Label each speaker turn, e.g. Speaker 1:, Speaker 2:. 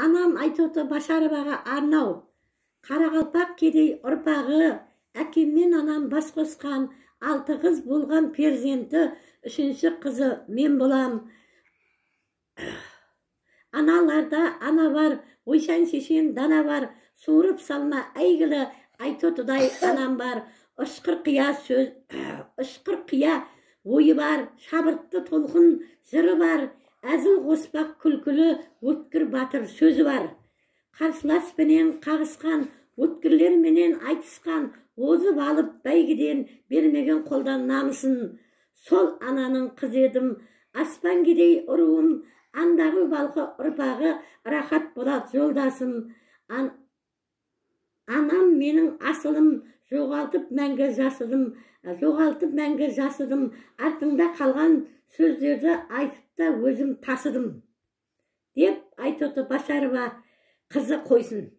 Speaker 1: Анам Айтоты Башароваға арнау. Қарақалпақ кедей ұрпағы, әкем мен анам бас қосқан, алты қыз болған перзенті, үшінші қызы мен болам. Аналарда ана бар, ойшан шешен дана бар, суырып салма әйгілі Айтотыдай анам бар. Ұшқыр қия сөз, ұшқыр қия ойы бар, шабытты толқын жыры бар, әзіл қоспақ күлкілі өткір батыр сөзі бар. Қарсыласпенен қағысқан, өткірлерменен айтысқан, озып алып бәйгеден бермеген қолдан намысын. Сол ананың қызы едім, аспан кедей ұруым, андағы балқы ұрпағы, Рахат Болат жолдасым. Анам менің асылым, жоғалтып мәңгі жасыдым, жоғалтып мәңгі жасыдым, артыңда қалған сөздерді айтып та өзім тасыдым, деп Айтоты Башарова қызы қойсын.